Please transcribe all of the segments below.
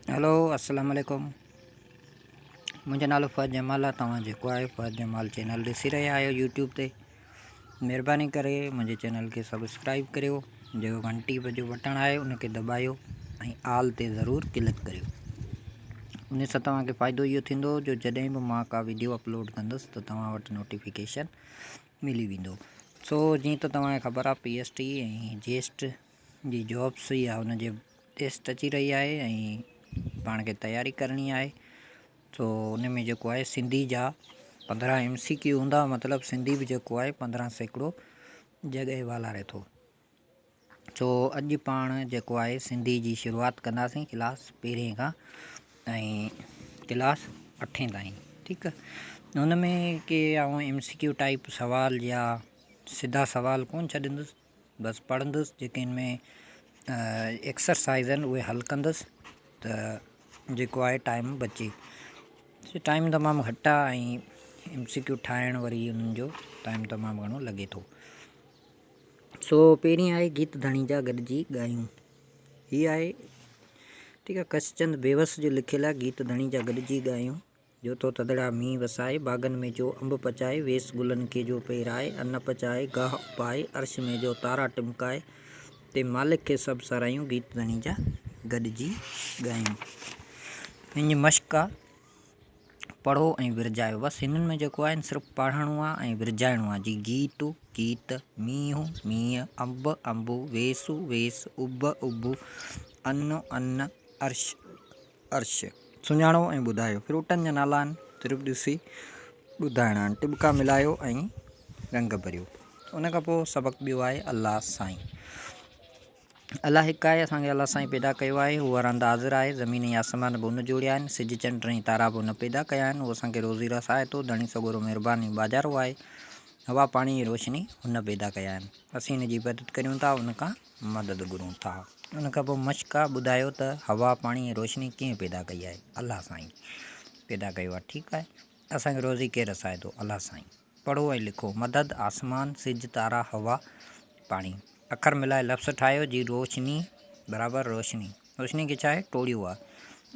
Hello السلام عليڪم منهنجو نالو فهد جمال آهي توهان جيڪو آهي فهد جمال چينل ڏسي رهيا آهيو يوٽيوب تي مهرباني ڪري منهنجي چينل کي سبسڪرائب ڪريو جيڪو گهنٽي جو بٽڻ آهي ان کي دٻايو ۽ آل تي ضرور ڪلڪ ڪريو ان سان توهان کي فائدو اهو ٿيندو جو جڏهن به مان ڪا ويڊيو اپلوڊ ڪندس ته توهان وٽ نوٽيفڪيشن ملي ويندو سو جيئن ته توهان کي خبر آهي پي ايس ٽي ۽ جيسٽ جي جابس يا ان جي ٽيسٽ اچي رهي آهي ۽ پاڻ کي تياري ڪرڻي آهي سو ان ۾ جيڪو آهي سنڌي جا 15 ايم سي ڪيو هوندا مطلب سنڌي به جيڪو آهي 15% جڳهه والاري ٿو سو اڄ پاڻ جيڪو آهي سنڌي جي شروعات ڪنداسين ڪلاس پهرين کان ۽ ڪلاس اٺين تائين ٺيڪ آهي ان ۾ ڪي آئون ايم سي ڪيو ٽائپ سوال يا سڌا سوال ڪون ڇڏيندس بس پڙهندس جيڪي ان ۾ ايڪسرسائز آهن اهي حل ڪندس ته جيڪو آهي ٽائيم بچي ٽائيم تمام گهٽ آهي ۽ ايم سي ڪيو ٺاهڻ وري انهن جو ٽائيم تمام گهڻو لڳي ٿو سو پهرين آهي گيت ڌڻي جا گڏجي ڳايون هي آهي ٺيڪ آهي ڪشچند بيوس جو لکيل آهي گيت ڌڻي جا گڏجي ڳايون جو ٿو ٿڌڙا مينهن وسائي، باغن ۾ جو انب پچائي، ويس گلن کي جو پهرائي، ان پچائي، گاهه اپائي، عرش ۾ جو تارا ٽمڪائي، تي مالڪ کي سڀ ساراهيون، گيت ڌڻي جا گڏجي ڳايون. هن جي مشق آ، پڙهو ۽ ورجايو. بس هنن ۾ جيڪو آهي صرف پڙهڻو آ ۽ ورجائڻو آ. جي گيت، گيت، مينهن، مينهن، انب، انب، ويس، ويس، اڀ، اڀ، ان، ان، عرش، عرش، سڃاڻو ۽ ٻڌايو. فروٽن جا نالا آهن، صرف ڏسي ٻڌائڻا آهن. ٽٻڪا ملايو ۽ رنگ ڀريو. ان کان پوء سبق ٻيو آهي الله سائين. الله هڪ آهي، اسان کي الله سائين پيدا ڪيو آهي. هو هر هنڌ حاضر آهي. زمين ۽ آسمان به هن جوڙيا آهن. سج، چنڊ ۽ تارا به هن پيدا ڪيا آهن. هو اسان کي روزي رسائي ٿو. ڌڻي سڳورو مهربان ۽ ٻاجهارو آهي. هوا، پاڻي ۽ روشني هن پيدا ڪيا آهن. اسين هن جي عبادت ڪريون ٿا، ان کان مدد گهرون ٿا. ان کان پوء مشڪا ٻڌايو ته هوا، پاڻي ۽ روشني ڪنهن پيدا ڪئي آهي؟ الله سائين پيدا ڪيو آهي. ٺيڪ آهي. اسان کي روزي ڪير رسائي ٿو؟ الله سائين. پڙهو ۽ لکو. مدد، آسمان، سج، تارا، هوا، پاڻي. اکر ملائي لفظ ٺاهيو جي روشني برابر روشني. روشني کي ڇا آهي؟ ٽوڙيو آهي.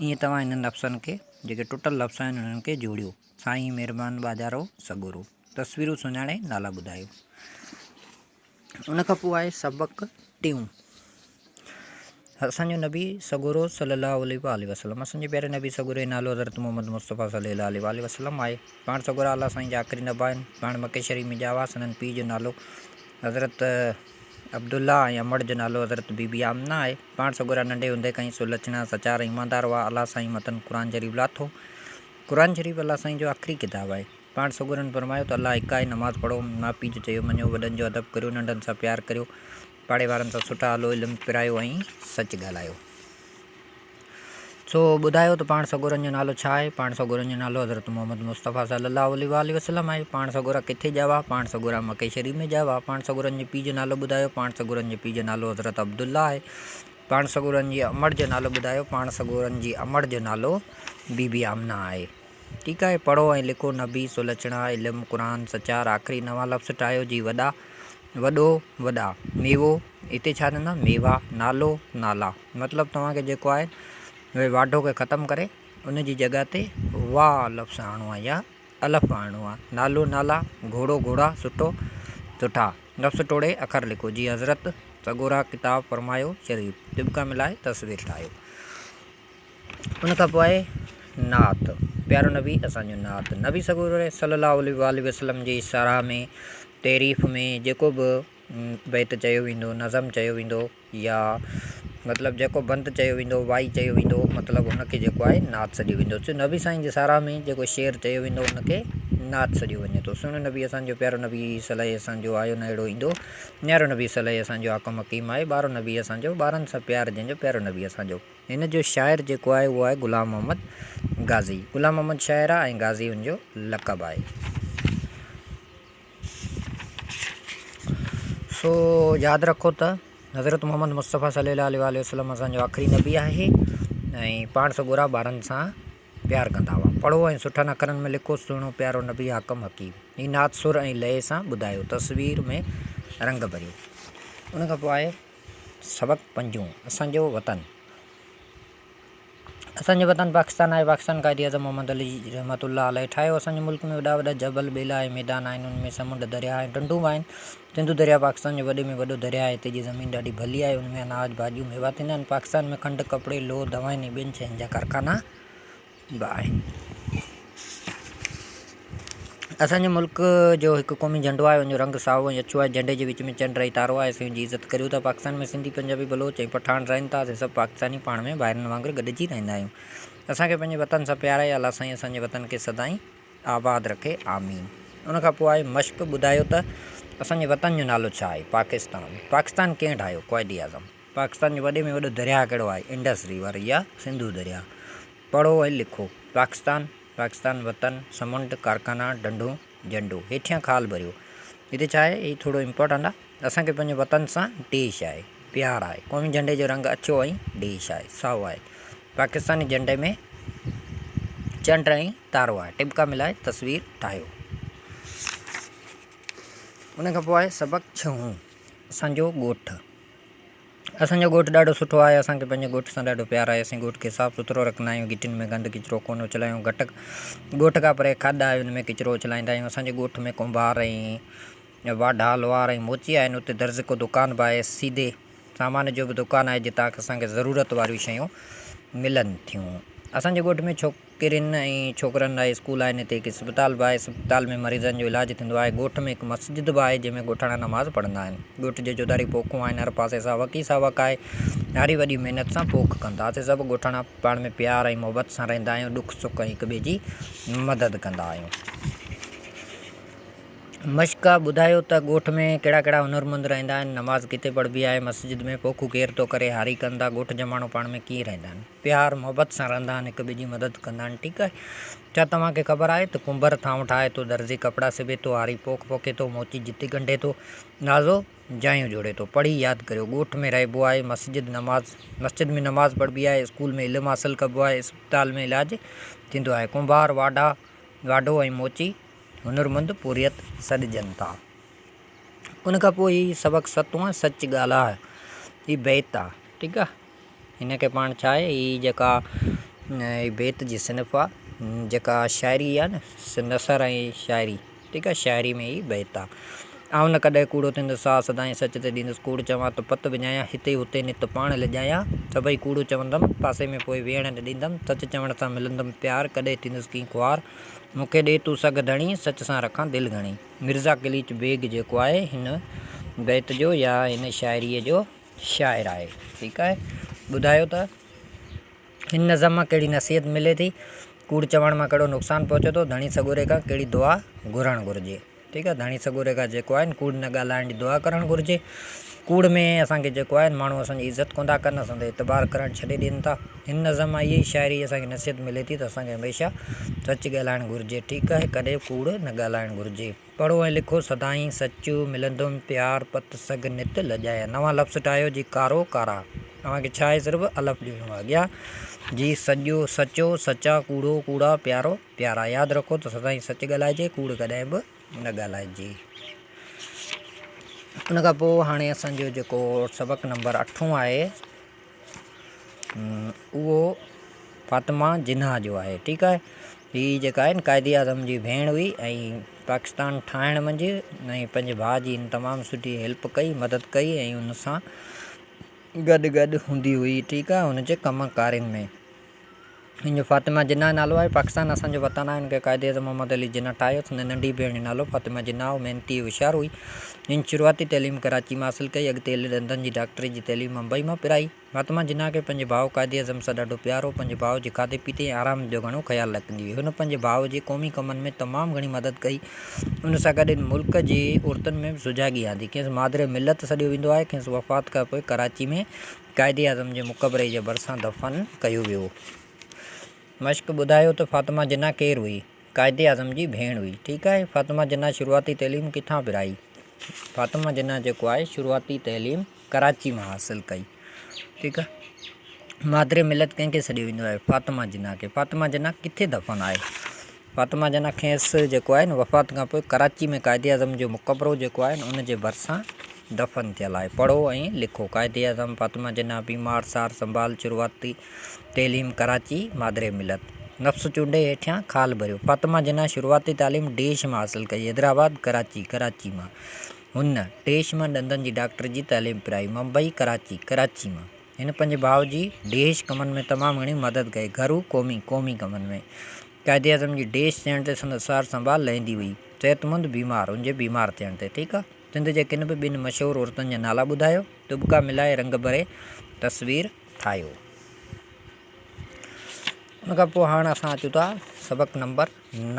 ائين توهان انهن لفظن کي جيڪي ٽٽل لفظ آهن انهن کي جوڙيو. سائين، مهربان، ٻاجهارو، سڳورو. تصويرون سڃاڻي نالا ٻڌايو. ان کان پوء آهي سبق ٽيون اسان جو نبي سڳورو صلي الله عليه وآله وسلم اسان جي پياري نبي سڳوري جو نالو حضرت محمد مصطفيٰ صلي الله عليه وآله وسلم آهي پاڻ سڳورا الله سائين جا آخري نبا آهن پاڻ مڪي شريف ۾ ڄاوا سندن پيء جو نالو حضرت عبدالله ۽ امڙ جو نالو حضرت بي بي آمنه آهي پاڻ سڳورا ننڍي هوندي کان ئي سلڇڻا سچار ۽ ايماندار هئا الله سائين مٿن قرآن شريف لاٿو قرآن شريف الله سائين جو آخري ڪتاب آهي پاڻ سڳورن فرمايو ته الله هڪ آهي، نماز پڙهو، ماء پيء جو چيو مڃو، وڏن جو ادب ڪريو، ننڍن سان پيار ڪريو، پاڙي وارن سان سٺا هلو، علم پرايو ۽ سچ ڳالهايو. سو ٻڌايو ته پاڻ سڳورن جو نالو ڇا آهي؟ پاڻ سڳورن جو نالو حضرت محمد مصطفيٰ صلي الله عليه واٰله وسلم آهي. پاڻ سڳورا ڪٿي ڄاوا؟ پاڻ سڳورا مڪي شريف ۾ ڄاوا. پاڻ سڳورن جي پيء جو نالو ٻڌايو؟ پاڻ سڳورن جي پيء جو نالو حضرت عبدالله آهي. پاڻ سڳورن جي امڙ جو نالو ٻڌايو؟ پاڻ سڳورن جي امڙ جو نالو بي بي آمنه آهي. ٺيڪ آهي پڙهو ۽ لکو نبي، سلڇڻا، علم، قرآن، سچار، آخري نوان لفظ ٺاهيو جي وڏا، وڏو، وڏا، ميوو، هتي ڇا ٿيندا ميوا، نالو، نالا، مطلب توهان کي جيڪو آهي اهي واڍو کي ختم ڪري ان جي جڳهه تي وا لفظ آڻڻو آهي يا الف آڻڻو آهي، نالو، نالا، گهوڙو، گهوڙا، سٺو، سٺا، لفظ ٽوڙي اکر لکو جي حضرت سڳورا ڪتاب فرمايو شريف ٽٻڪا ملائي تصوير ٺاهيو. ان کان پوء آهي نعت، پيارو نبي اسان جو نعت، نبي سڳوري صلي الله عليه واٰله وسلم جي ساراهه ۾ تعريف ۾ جيڪو به بيت چيو ويندو، نظم چيو ويندو يا مطلب جيڪو بند چيو ويندو، وائي چيو ويندو مطلب ان کي جيڪو آهي نعت سڏيو ويندو. سو نبي سائين جي ساراهه ۾ جيڪو شعر چيو ويندو ان کي نعت سڏيو وڃي ٿو. سهڻو نبي اسان جو پيارو نبي صلي اسان جو آيو نه اهڙو ايندو نيارو نبي صلي اسان جو حاڪم حڪيم آهي ٻارو نبي اسان جو ٻارن سان پيار جنهن جو پيارو نبي اسان جو. هن جو شاعر جيڪو آهي اهو آهي غلام محمد غازي. غلام محمد شاعر آهي ۽ غازي هن جو لقب آهي. سو ياد رکو ته حضرت محمد مصطفيٰ صلي الله عليه واٰله وسلم اسان جو آخري نبي آهي ۽ پاڻ سڳورا ٻارن سان پيار ڪندا هئا. پڙهو ۽ سٺن اکرن ۾ لکو سهڻو پيارو نبي حاڪم حڪيم. هي نعت سر ۽ لئي سان ٻڌايو. تصوير ۾ رنگ ڀريو. ان کان پوء آهي سبق پنجون، اسان جو وطن. اسان جو وطن پاڪستان آهي، پاڪستان قائد اعظم محمد علي رحمة الله عليه ٺاهيو، اسان جي ملڪ ۾ وڏا وڏا جبل، ٻيلا ۽ ميدان آهن، انهن ۾ سمنڊ، درياهه ۽ ڍنڍون به آهن. سنڌو درياهه پاڪستان جو وڏي ۾ وڏو درياهه آهي، هتي جي زمين ڏاڍي ڀلي آهي، ان ۾ اناج، ڀاڄيون، ميوا ٿيندا آهن. پاڪستان ۾ کنڊ، ڪپڙي، لوهه، دوائن ۽ ٻين شين جا ڪارخانا به آهن. اسان جي ملڪ جو هڪ قومي جهنڊو آهي، ان جو رنگ سائو ۽ اڇو آهي. جهنڊي جي وچ ۾ چنڊ ۽ تارو آهي. اسين ان جي عزت ڪريون ٿا. پاڪستان ۾ سنڌي، پنجابي، بلوچ ۽ پٺاڻ رهن ٿا. اسين سڀ پاڪستاني پاڻ ۾ ڀائرن وانگر گڏجي رهندا آهيون. اسان کي پنهنجي وطن سان پيار آهي. الله سائين اسان جي وطن کي سدائين آباد رکي. آمين. ان کان پوء آهي مشق ٻڌايو ته اسان جي وطن جو نالو ڇا آهي؟ پاڪستان. پاڪستان ڪنهن ٺاهيو؟ قائداعظم. پاڪستان جو وڏي ۾ وڏو درياهه ڪهڙو آهي؟ انڊس ريور يا سنڌو درياهه. پڙهو ۽ لکو. پاڪستان، پاڪستان، وطن، سمنڊ، ڪارخانا، ڍنڍون، جهنڊو. هيٺيان خال ڀريو. هتي ڇا آهي؟ هي ٿورو امپارٽنٽ آهي. اسان کي پنهنجي وطن سان ڊيش آهي، پيار آهي. قومي جهنڊي جو رنگ اڇو ۽ ڊيش آهي، سائو آهي. پاڪستاني جهنڊي ۾ چنڊ ۽ تارو آهي. ٽٻڪا ملائي تصوير ٺاهيو. ان کان پوء آهي سبق ڇهون، اسان جو ڳوٺ. اسان جو ڳوٺ ڏاڍو سٺو آهي اسان کي پنهنجي ڳوٺ سان ڏاڍو پيار آهي اسين ڳوٺ کي صاف سٿرو رکندا آهيون گهٽين ۾ گند ڪچرو ڪونه اڇلايون گهٽ ڳوٺ کان پري کڏ آهي ان ۾ ڪچرو اڇلائيندا آهيون اسان جي ڳوٺ ۾ ڪنڀار ۽ واڍا لوهار ۽ موچي آهن اتي درزڪو دڪان به آهي سيڌي سامان جو به دڪان آهي جتان اسان کي ضرورت واريون شيون ملن ٿيون اسان جي ڳوٺ ۾ ڇوڪ ڇوڪرين ۽ ڇوڪرن لاء اسڪول آهن هتي هڪ اسپتال به آهي اسپتال ۾ مريضن جو علاج ٿيندو آهي ڳوٺ ۾ هڪ مسجد به آهي جنهن ۾ ڳوٺاڻا نماز پڙهندا آهن ڳوٺ جي چوڌاري پوکون آهن هر پاسي ساوڪ ئي ساوڪ آهي هاري وڏي محنت سان پوک ڪن ٿا اسين سڀ ڳوٺاڻا پاڻ ۾ پيار ۽ محبت سان رهندا آهيون ڏک سک ۽ هڪ ٻئي جي مدد ڪندا آهيون. مشڪا ٻڌايو ته ڳوٺ ۾ ڪهڙا ڪهڙا هنرمند رهندا آهن نماز ڪٿي پڙهبي آهي مسجد ۾ پوکون ڪير ٿو ڪري هاري ڪن ٿا ڳوٺ جا ماڻهو پاڻ ۾ ڪيئن رهندا آهن. پيار محبت سان رهندا آهن هڪ ٻئي جي مدد ڪندا آهن ٺيڪ آهي ڇا توهان کي خبر آهي ته ڪنڀر ٿانو ٺاهي ٿو درزي ڪپڙا سبي ٿو هاري پوک پوکي ٿو موچي جتي ڳنڍي ٿو نازو جايون جوڙي ٿو پڙهي ياد ڪريو ڳوٺ ۾ رهبو آهي مسجد نماز مسجد ۾ نماز پڙهبي آهي اسڪول ۾ علم حاصل ڪبو آهي اسپتال ۾ علاج ٿيندو آهي ڪنڀار واڍا واڍو ۽ موچي هنرمند پورهيت سڏجن ٿا ان کان پوء هي سبق ستون آهي سچ ڳالهاء هي بيت آهي ٺيڪ آهي هن کي پاڻ ڇا آهي هي جيڪا هي بيت جي صنف آ جيڪا شاعري آ نه نثر ۽ شاعري ٺيڪ آ شاعري ۾ هي بيت آ آئون نه ڪڏهن ڪوڙو ٿيندس ساهه سدائين سچ تي ڏيندس ڪوڙ چوان ته پت وڃايان هتي هتي نت پاڻ لڄايان سڀئي ڪوڙ چوندم پاسي ۾ پوء ويهڻ نه ڏيندم سچ چوڻ سان ملندم پيار ڪڏهن ٿيندس ڪين خوار مون کي ڏي تون سگهه ڌڻي سچ سان رکان دل گهڻي مرزا قليچ بيگ جيڪو آهي هن بيت جو يا هن شاعريء جو شاعر آهي ٺيڪ آهي ٻڌايو ته هن نظم مان ڪهڙي نصيحت ملي ٿي ڪوڙ چوڻ مان ڪهڙو نقصان پهچي ٿو ڌڻي سڳوري کان ڪهڙي دعا گهرڻ گهرجي ٺيڪ آهي ڌڻي سڳوري کان جيڪو آهي ڪوڙ نه ڳالهائڻ جي دعا ڪرڻ گهرجي ڪوڙ ۾ اسان کي جيڪو آهي ماڻهو اسان جي عزت ڪونه ٿا ڪن اسان تي اعتبار ڪرڻ ڇڏي ڏين ٿا هن نظم مان اها ئي شاعري اسان کي نصيحت ملي ٿي ته اسان کي هميشه سچ ڳالهائڻ گهرجي ٺيڪ آهي ڪڏهن ڪوڙ نه ڳالهائڻ گهرجي پڙهو ۽ لکو سدائين سچ ملندم پيار پت سگهه نت لڄايان نوان لفظ ٺاهيو جي ڪارو ڪارا اوهان کي ڇا آهي صرف الف ڏيڻو آهي اڳيان جي سڄو سچو سچا ڪوڙو ڪوڙا پيارو پيارا ياد رکو ته سدائين سچ ڳالهائجي ڪوڙ ڪڏهن به نه ڳالهائجي ان کان پوء هاڻي اسان جو جيڪو سبق نمبر اٺون آهي اهو فاطمه جناح جو آهي ٺيڪ آهي هي جيڪا آهي قائد اعظم جي ڀيڻ هئي ۽ پاڪستان ٺاهڻ منجهه ۽ پنهنجي ڀاء جي هن تمام سٺي هيلپ ڪئي مدد ڪئي ۽ ان سان گڏ گڏ هوندي هئي ٺيڪ آهي هن جي ڪم ڪارين ۾ هن جو فاطمه جناح نالو آهي. پاڪستان اسان جو وطن آهي. هن کي قائد اعظم محمد علي جناح ٺاهيو. سندس ننڍي ڀيڻ جو نالو فاطمه جناح هو. محنتي ۽ هوشيار هئي. هن شروعاتي تعليم ڪراچي مان حاصل ڪئي. اڳتي هلي ڏندن جي ڊاڪٽري جي تعليم ممبئي مان پرائي. فاطمه جناح کي پنهنجي ڀاء قائد اعظم سان ڏاڍو پيار هو. پنهنجي ڀاء جي کاڌي پيتي ۽ آرام جو گهڻو خيال رکندي هئي. هن پنهنجي ڀاء جي قومي ڪمن ۾ تمام گهڻي مدد ڪئي. ان سان گڏ هن ملڪ جي عورتن ۾ به سجاڳي آندي. کيس مادر ملت سڏيو ويندو آهي. کيس وفات کان پوء ڪراچي ۾ قائداعظم جي مقبري جي ڀرسان دفن ڪيو ويو. مشق ٻڌايو ته فاطمه جناح ڪير هئي؟ قائداعظم جي ڀيڻ هئي. ٺيڪ آهي. فاطمه جناح شروعاتي تعليم ڪٿان پرائي؟ فاطمه جناح جيڪو آهي شروعاتي تعليم ڪراچي مان حاصل ڪئي. ٺيڪ آهي. مادر ملت ڪنهن کي سڏيو ويندو آهي؟ فاطمه جناح کي. فاطمه جناح ڪٿي دفن آهي؟ فاطمه جناح کيس جيڪو آهي نه وفات کان پوء ڪراچي ۾ قائداعظم جو مقبرو جيڪو آهي نه ان جي ڀرسان دفن ٿيل آهي. پڙهو ۽ لکو قائداعظم فاطمه جناح بيمار سار سنڀال شروعاتي تعليم ڪراچي، مادر ملت. نفس چونڊي هيٺيان خال ڀريو. فاطمه جناح شروعاتي تعليم ڊيش مان حاصل ڪئي، حيدرآباد، ڪراچي، ڪراچي مان. هن ڊيش مان ڏندن جي ڊاڪٽري جي تعليم پرائي، ممبئي، ڪراچي، ڪراچي مان. هن پنهنجي ڀاء جي ڊيش ڪمن ۾ تمام گهڻي مدد ڪئي، گهرو، قومي، قومي ڪمن ۾. قائداعظم جي ڊيش ٿيڻ تي سندس سار سنڀال لهندي هئي. صحتمند، بيمار، ان جي بيمار ٿيڻ تي. ٺيڪ آ. سنڌ جي ڪن به ٻن مشهور عورتن جا نالا ٻڌايو. ٽٻڪا ملائي رنگ ڀري تصوير ٺاهيو. ان کان پوء هاڻ اسان اچون ٿا سبق نمبر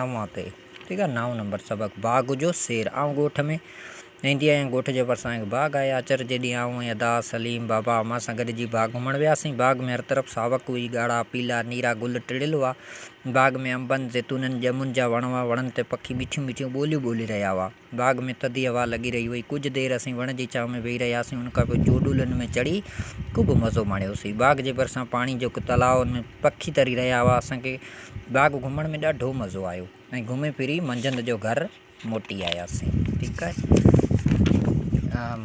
9 تي. ٺيڪ آ، 9 نمبر سبق باغ جو سير. آئون ڳوٺ ۾ رهندي آهيان. ڳوٺ جي ڀرسان هڪ باغ آهي. آچر جي ڏينهن آئون ۽ ادا سليم بابا امان سان گڏجي باغ گهمڻ وياسين. باغ ۾ هر طرف ساوڪ هئي. ڳاڙها، پيلا، نيرا گل ٽڙيل هئا. باغ ۾ انبن، زيتونن، ڄمن جا وڻ هئا. وڻن تي پکي مٺيون مٺيون ٻوليون ٻولي رهيا هئا. باغ ۾ ٿڌي هوا لڳي رهي هئي. ڪجهه دير اسين وڻ جي ڇانو ۾ ويهي رهياسين. ان کان پوء چوڏولن ۾ چڙهي خوب مزو ماڻيوسين. باغ جي ڀرسان پاڻي جو هڪ تلاء ان ۾ پکي تري رهيا هئا. اسان کي باغ گهمڻ ۾ ڏاڍو مزو آيو ۽ گهمي ڦري منجهند جو گهر موٽي آياسين. ٺيڪ آهي.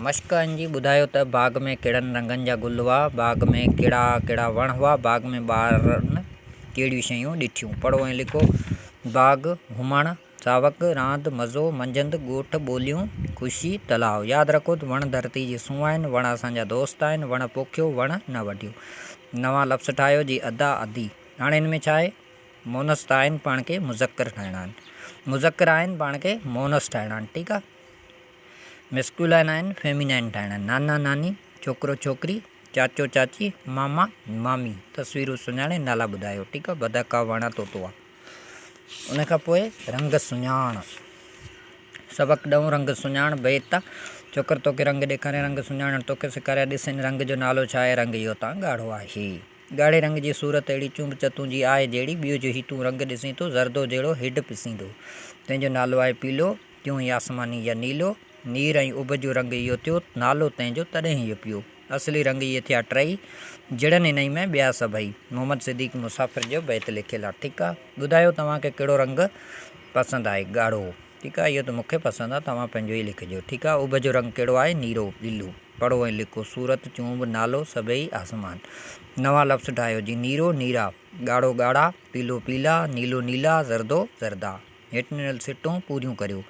مشق ان جي ٻڌايو ته باغ ۾ ڪهڙن رنگن جا گل هئا؟ باغ ۾ ڪهڙا ڪهڙا وڻ هئا؟ باغ ۾ ٻارن ڪهڙيون شيون ڏٺيون؟ پڙهو ۽ لکو. باغ گهمڻ، ساوڪ، راند، مزو، منجهند، ڳوٺ، ٻوليون، خوشي، تلاء. ياد رکو ته وڻ ڌرتي جي سونهن آهن، وڻ اسان جا دوست آهن، وڻ پوکيو، وڻ نه وڍيو. نوان لفظ ٺاهيو جي ادا، ادي. هاڻي هن ۾ ڇا آهي؟ مونث ته آهن پاڻ کي مذڪر ٺاهڻا آهن. مذڪر آهن پاڻ کي مونث ٺاهڻا آهن ٺيڪ آهي. ميسڪيولائن آهن فيمينائن ٺاهڻا آهن. نانا ناني، ڇوڪرو ڇوڪري، چاچو چاچي، ماما مامي. تصويرون سڃاڻي نالا ٻڌايو ٺيڪ آهي. بدڪ آ، وڻ آ، طوطو آ. ان کان پوء رنگ سڃاڻ. سبق ڏهون رنگ سڃاڻ بيت آ. ڇوڪر توکي رنگ ڏيکاريان رنگ سڃاڻڻ توکي سيکاريان ڏس هن رنگ جو نالو ڇا آهي رنگ اهو تان ڳاڙهو آهي. ڳاڙهي رنگ جي صورت اهڙي چونب چتون جي آهي جهڙي ٻيو جو هي تون رنگ ڏسين ٿو زردو جهڙو هيڊ پسيندو تنهن جو نالو آهي پيلو ٽيون هي آسماني يا نيلو نير ۽ اڀ جو رنگ اهو ٿيو نالو تنهن جو تڏهن هيء پيو اصلي رنگ اهي ٿيا ٽئي جڙن انهي ۾ ٻيا سڀئي محمد صديق مسافر جو بيت لکيل آهي ٺيڪ آهي ٻڌايو توهان کي ڪهڙو رنگ پسند آهي ڳاڙهو ٺيڪ آهي اهو ته مون کي پسند آهي توهان پنهنجو ئي لکجو ٺيڪ آهي اڀ جو رنگ ڪهڙو آهي نيرو پيلو. پڙهو ۽ لکو، صورت، چونب، نالو، سڀيئي، آسمان. نوان لفظ ٺاهيو، جيئن نيرو، نيرا، ڳاڙهو، ڳاڙها، پيلو، پيلا، نيلو، نيلا، زردو، زردا. هيٺ ڏنل سٽون پوريون ڪريو.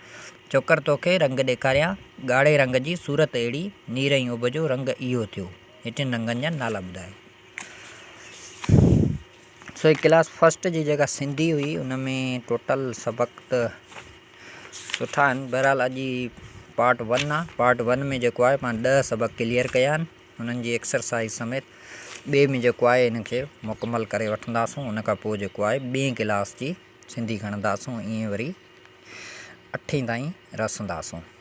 چوڪر توکي رنگ ڏيکاريان، ڳاڙهي رنگ جي صورت اهڙي، نير ۽ اڀ جو رنگ اهو ٿيو. هيٺين رنگن جا نالا ٻڌايو. سو هي ڪلاس فرسٽ جي جيڪا سنڌي هئي ان ۾ ٽوٽل سبق ته سٺا آهن بهرحال اڄ هي پارٽ ون آ پارٽ ون ۾ جيڪو آهي پاڻ 10 سبق ڪليئر ڪيا آهن انهن جي ايڪسرسائز سميت ٻئي ۾ جيڪو آهي ان کي مڪمل ڪري وٺنداسون ان کان پوء جيڪو آهي ٻئي ڪلاس جي سنڌي کڻنداسون ائين وري اٺين تائين رسنداسون.